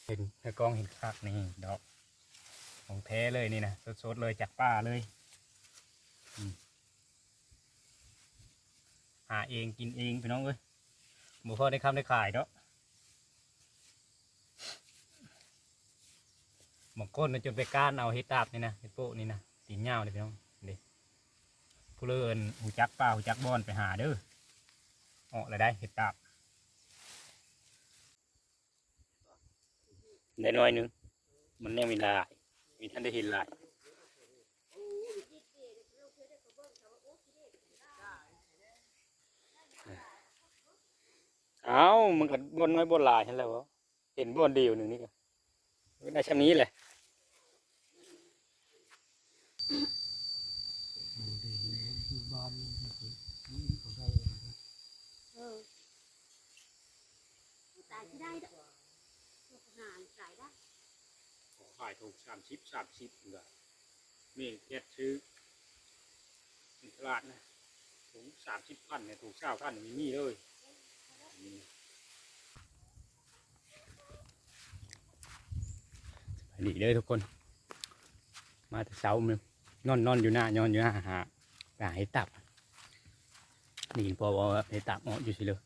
ເຫັນ ໃຫ້ກ້ອງເຫັນຄັກ ນີ້ດອກ ຂອງແທ້ເລີຍນີ້ນະ ສົດໆເລີຍ ຈາກປ່າເລີຍ ອືມ ຫາເອງກິນເອງພີ່ນ້ອງເອີຍ ບໍ່ພໍໄດ້ຄ້ຳໄດ້ຂາຍເນາະ. ບາງຄົນນະຈົນໄປກ້ານເອົາເຫັດຕາບນີ້ນະ ເຫັດໂປະນີ້ນະ ຕີນຍາວເດ້ພີ່ນ້ອງເດ້. ຜູ້ເລີເອີ້ນ ຮູ້ຈັກປ່າ ຮູ້ຈັກບ່ອນ ໄປຫາເດີ້ ອອກແລ້ວໄດ໋ເຫັດຕາບ. ໄດ້ໜ້ອຍໜຶ່ງ ມັນຍັງມີຫຼາຍ ມີ ທັນໄດ້ເຫັນຫຼາຍ. ອ້າວ ມັນກໍບ່ອນນ້ອຍບ່ອນຫຼາຍຫັ້ນແຫຼະ ເຫັນບ່ອນດຽວໜຶ່ງນີ້ກໍໄດ້ຊ່ຳນີ້ແຫຼະ. ເອີ ຕາຍຊິໄດ້ດອກ ຫາຕາຍໄດ້. ເຂົາຂາຍຖົງສາມສິບ ສາມສິບ ເພິ່ນວ່າ ມີແກັດຊື້ໃນຕະຫຼາດນະ ຖົງສາມສິບພັນ ຖົງຊາວພັນ ມີເລີຍ. ສະບາຍດີເດີທຸກຄົນ ມາແຕ່ເຊົ້າ ນອນ ນອນຢູ່ນາ ນອນຢູ່ນາ ຫາ ໄປຫາເຫັດຕາບ ໄດ້ຍິນພໍ່ເວົ້າເຫັດຕາບເອາະຢູ່ຊີ້ເລີຍ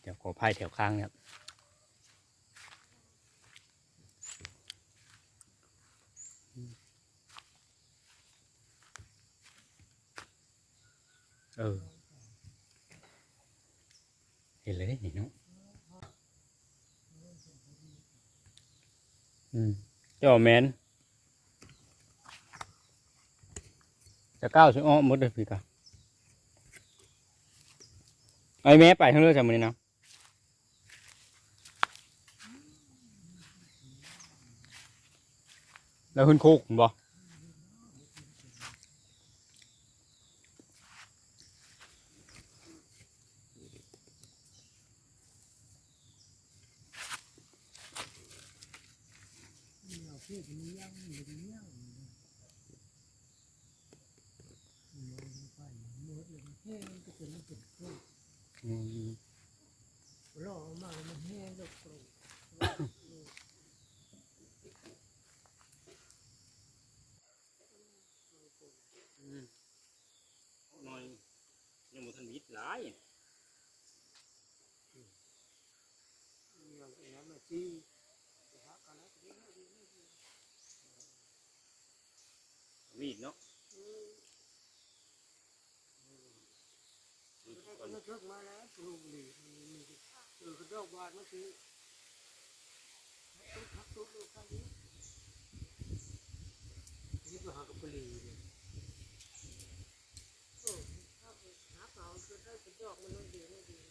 ແຖວກໍໄຜ່ແຖວຂ້າງນີ້. ເອີ ເຫັນແລ້ວເດ້ນີ້ເນາະ ອືມ ເຈົ້າແມ່ນ ຈະກ້າວຊິອອກໝົດເດ້ພີ່ກະ ໄອ້ແມ່ໄປທາງເລີຍຊະມື້ນີ້ນະ. ແລ້ວຂຶ້ນໂຄກພຸ້ນບໍ່? ອືມ ອືມ ເອົາໜ້ອຍ ຍັງບໍ່ທັນວິດຫຼາຍ. มีดเนาะ อืม อืม มันเลิกมาแล้ว ปลูกหลีก มันมี เออ กระดอกบานมันคือ พักตุ๊บ พักตุ๊บ ลูกข้างนี้ นี่ก็หากระปลีเนี่ย โอ้ หาเผาจนได้กระดอกมันน้อยเดียว น้อยเดียว.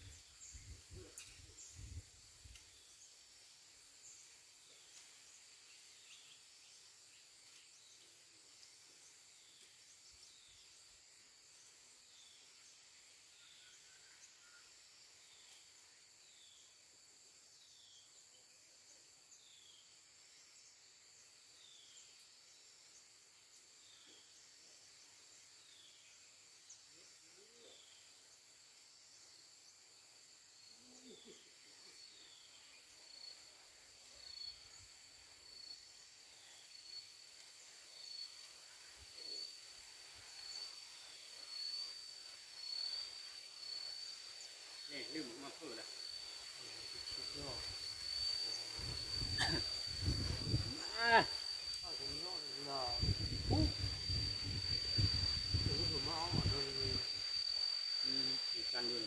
นี่ลืมมาเพิ่มละ มา อืม อีกคันเดียว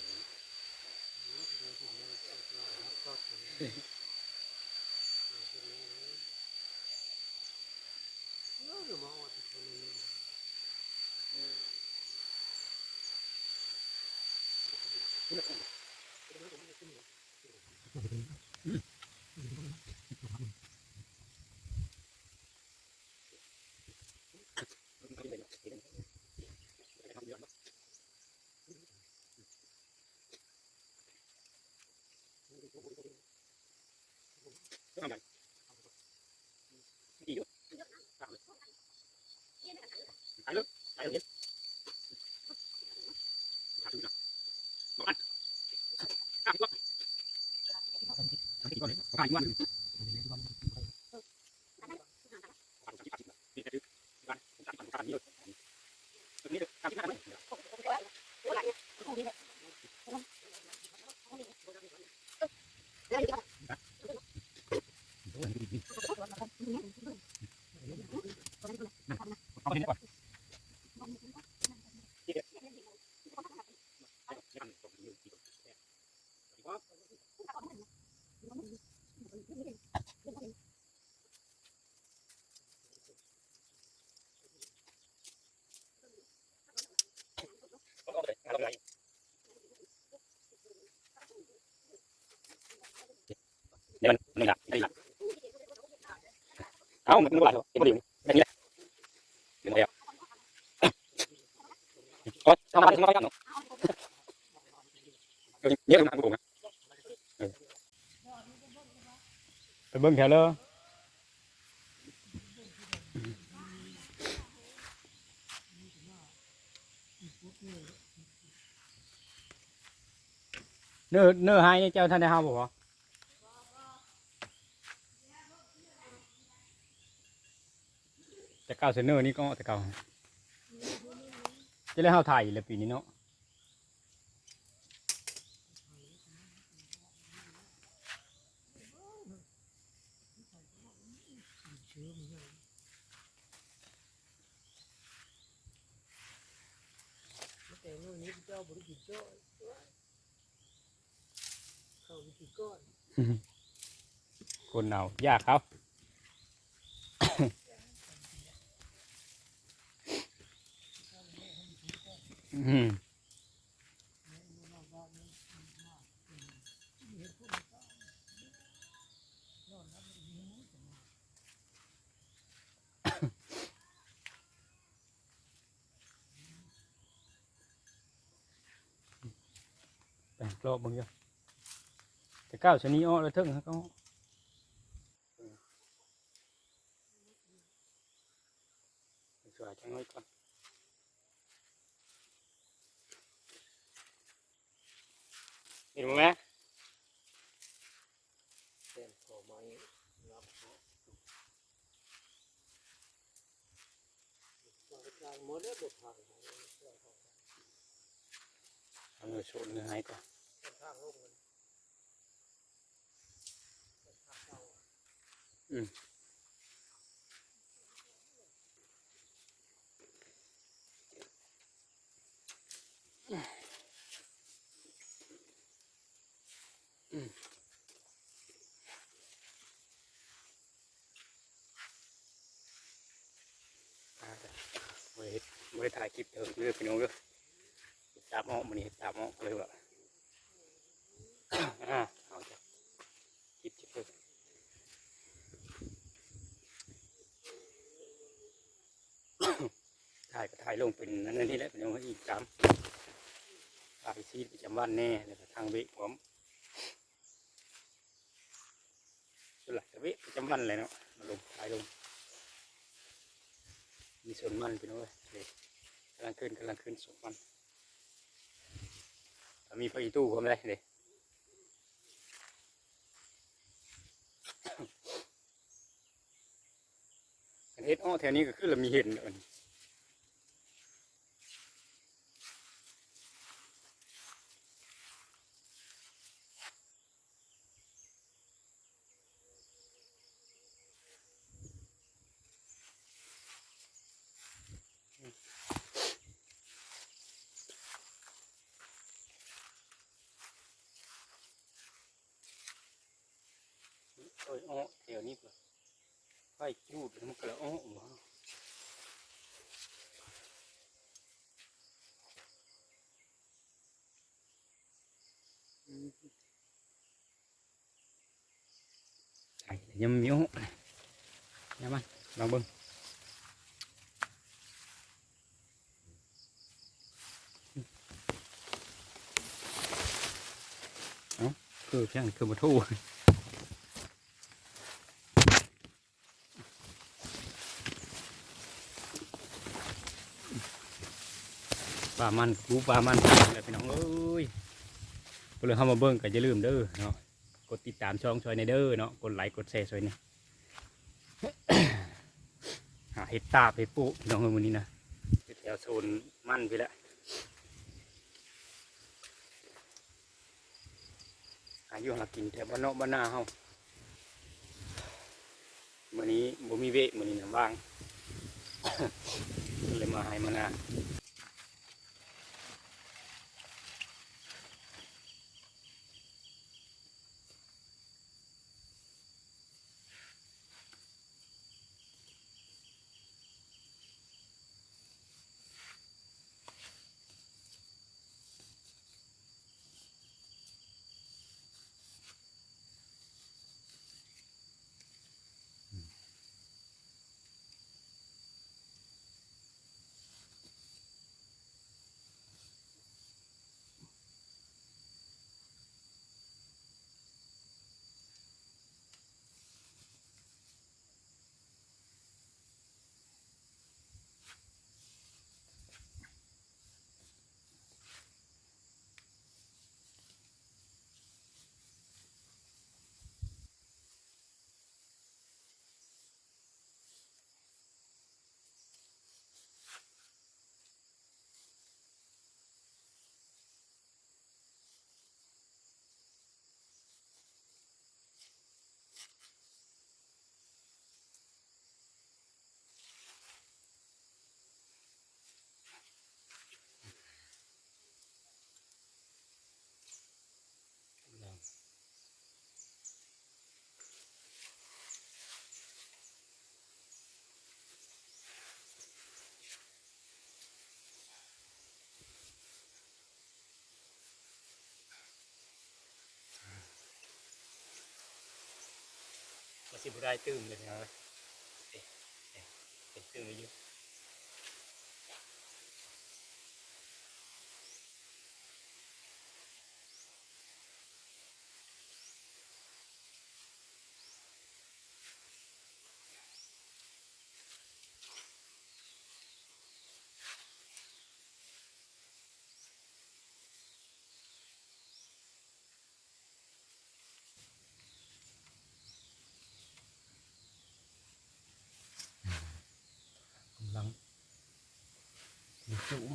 เดี๋ยวมันมันหนัก เอ้า มันบ่หลายเท่า เก็บบ่ดี แบบนี้แหละ เดี๋ยวมันแล้ว ก็เอามาทำมาไว้กันเนาะ เออ เนี่ยมันหนักกว่าผมนะ เออ ไปเบิ่งแถวเลย เนื้อ เนื้อไฮนี่เจ้าท่านได้เฮาบ่พอ แต่เก่าเสนอนี่ก็แต่เก่า จะได้เฮาถ่ายอีกแล้วปีนี้เนาะ แต่มื้อนี้เจ้าบ่ได้กินจ้อย เขาสิก้อน คนเอา อยากเขา อืม ไปเลาะเบิ่งอยู่ แต่ก้าวชะนีออกแล้วเทิงเขาก็ออก สวยจังเลยก่อน เห็นบ่แม่ แป้นขอไม้รับเนาะ เอาเนื้อโชดเนื้อให้ก่อน อืม อืม อ่า บ่ได้เฮ็ด บ่ได้ถ่ายคลิปเถิงเด้อพี่น้องเด้อ เฮ็ดตามอ้อ มื้อนี้เฮ็ดตามอ้อ ก็เลยว่า อ่า เอาจ้ะ คลิปจะเถิง ถ่ายก็ถ่ายลงเป็นอันนี้แหละ เป็นเอาไว้อีกตาม ถ่ายชีวิตประจำวันแน่ แล้วก็ทางเวะพร้อม ส่วนหลายก็เวะประจำวันแหละเนาะ มาลง ถ่ายลง มีสวนมันพี่น้องเอ้ย นี่ กำลังขึ้น กำลังขึ้นสวนมัน มีผักอีตู้พร้อมเลย นี่ คันเฮ็ดอ้อแถวนี้ก็คือละมีเห็นแล้ว โอ้ย อ้อแถวนี้ก็ไฟจูด มันก็ละอ้อบ่ อืม ใช่ ยังมีอ้อ ยังมัน ลองเบิ่ง เอ้า คือเพียง คือบ่ถูก ปลามัน กูปลามัน แล้วพี่น้องเอ้ย เพื่อเฮามาเบิ่งก็อย่าลืมเด้อเนาะ ກົດຕິດຕາມຊ່ອງຊ່ອຍແດ່ເດີເນາະ ກົດໄລກົດແຊຊ່ອຍແດ່. ຫາເຫັດຕາບເຫັດປູກພີ່ນ້ອງເອີຍ ມື້ນີ້ນະ ຢູ່ແຖວໂຊນມັນພີ້ແຫຼະ. ຫາຢູ່ຫາກິນແຖວບ້ານນອກບ້ານນາເຮົາ. ມື້ນີ້ບໍ່ມີວຽກ ມື້ນີ້ນະວ່າງ ເລີຍມາໄຮ່ມານາ. ວ່າຊິບໍ່ໄດ້ຕື່ມເລີຍເນາະ ເອະ ເອະ ເປັນຕື່ມຢູ່. ກຳລັງ ອືມ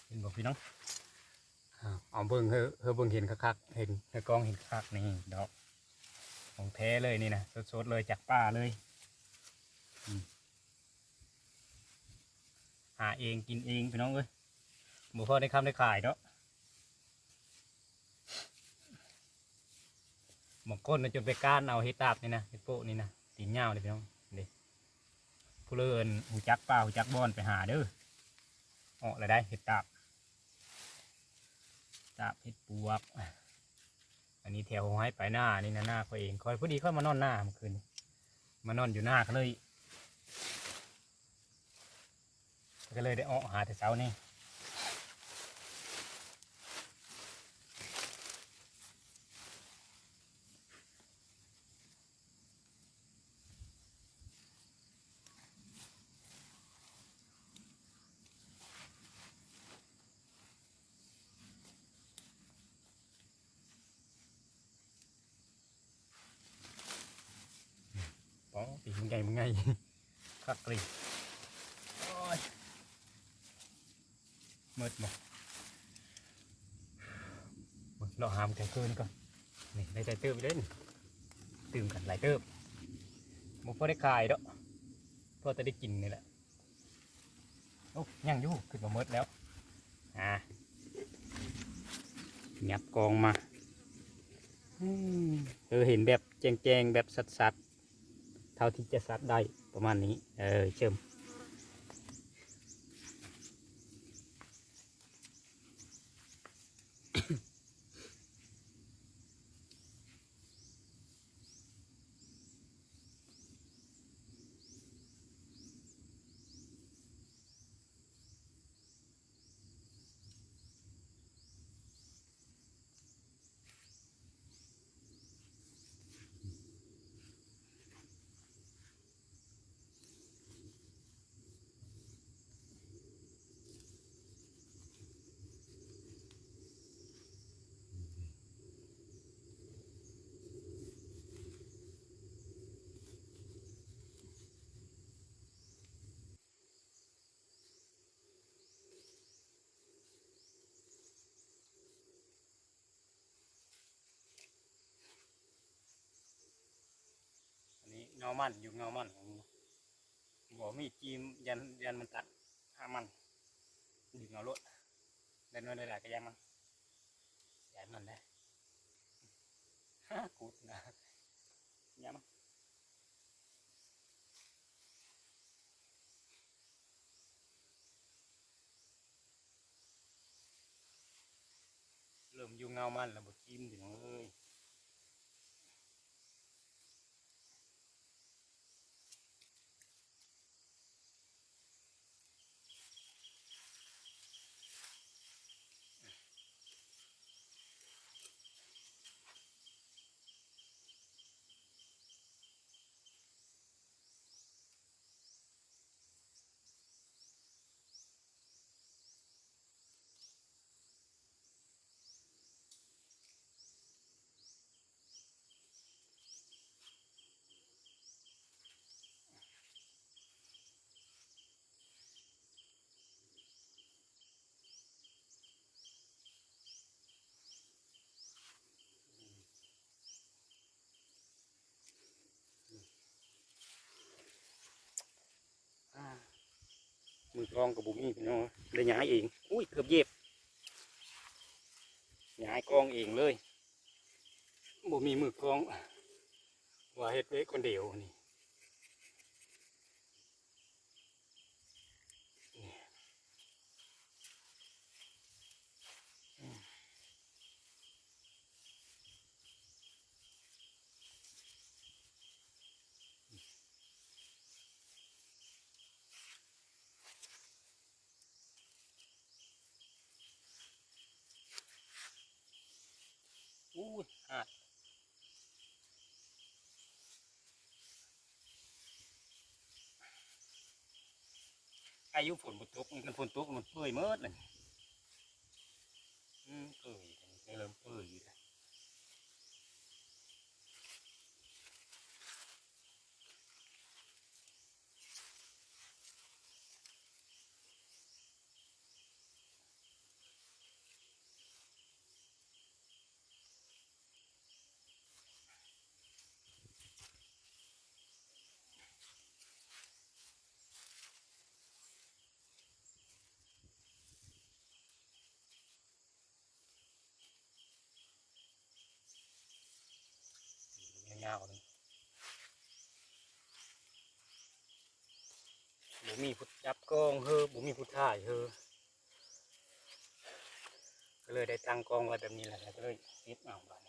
ເຫັນບໍ່ພີ່ນ້ອງ? ເອົາເບິ່ງ ເຮີ ເຮີເບິ່ງເຫັນຄັກໆ ເຫັນ ເຮີກ້ອງເຫັນຄັກໆ ນີ້ດອກຂອງແທ້ເລີຍນີ້ນະ ສົດໆເລີຍ ຈາກປ່າເລີຍ. ອືມ ຫາເອງກິນເອງພີ່ນ້ອງເອີຍ ບໍ່ພໍໄດ້ຄ້ຳໄດ້ຂາຍເນາະ. ບາງຄົນນະຈົນໄປກ້ານເອົາເຫັດຕາບນີ້ນະ ເຫັດໂປະນີ້ນະ ຕີນຍາວເດ້ພີ່ນ້ອງເດ້. ຜູ້ເລີເອີ້ນຮູ້ຈັກປ່າຮູ້ຈັກບ່ອນໄປຫາເດີ ອອກແລ້ວໄດ໋ເຫັດຕາບ ຕາບເຫັດປວກ. ອັນນີ້ແຖວໄຮ່ປາຍນານີ້ນະ ນາຂ້ອຍເອງ ຂ້ອຍ ພໍດີຂ້ອຍມານອນນາມື້ຄືນ ມານອນຢູ່ນາ ກໍເລີຍ ກໍເລີຍໄດ້ອອກຫາແຕ່ເຊົ້ານີ້. ອໍ ປີກມັນໃຫຍ່ ມັນໃຫຍ່ ຄັກເລີຍ. ໂອ້ຍ ໝົດບໍ່ ເບິ່ງເລາະຫາມາແກງຄືນກ່ອນ. ນີ້ໄດ້ໃສ່ເຕີບຢູ່ເດ້ ຕື່ມກັນຫຼາຍເຕີບ ບໍ່ພໍໄດ້ຂາຍດອກ ພໍແຕ່ໄດ້ກິນນີ້ແຫຼະ. ໂອ້ ຍັງຢູ່ ຄິດວ່າໝົດແລ້ວ ຫຍັບກອງມາ ເອີ ເຫັນແບບແຈ້ງໆ ແບບຊັດໆ ເທົ່າທີ່ຈະຊັດໄດ້ ປະມານນີ້ ເອີ ເຊີມ. ອັນນີ້ເງົາມັນ ຢູ່ເງົາມັນຂອງ ບໍ່ມີຈີມ ຢ້ານ ຢ້ານມັນຕັດ ຫາມັນ ດຶງເອົາໂລດ ໄດ້ໜ້ອຍໄດ້ຫຼາຍກະຢ່າມັນ ຢ່າມັນແຫຼະ ຫາ ກູດນະ ຢ່າມັນ. ເລີ່ມຢູ່ເງົາມັນແລ້ວ ບໍ່ຈິ້ມ ພີ່ນ້ອງເອີຍ. ອ່າ ມືກອງກໍບໍ່ມີພີ່ນ້ອງ ໄດ້ຍ້າຍເອງ. ອຸ້ຍ ເກືອບເຫຢີບ ຍ້າຍກອງເອງເລີຍ ບໍ່ມີມືກອງ ວ່າເຮັດໄວ້ຄົນດຽວນີ້. ອູ້ຍ ຫາດ ອາຍຸຝົນບໍ່ຕົກ ຄັນຝົນຕົກມັນເປື່ອຍໝົດເລີຍ. ອືມ ເປື່ອຍ ເລີ່ມເປື່ອຍ. ຍາວໆ ນີ້ ບໍ່ມີຜູ້ຈັບກອງເຮີ ບໍ່ມີຜູ້ຖ່າຍເຮີ ກໍເລີຍໄດ້ຕັ້ງກອງໄວ້ແບບນີ້ແຫຼະ ແລ້ວກໍເລີຍເກັບເອົາບາດ.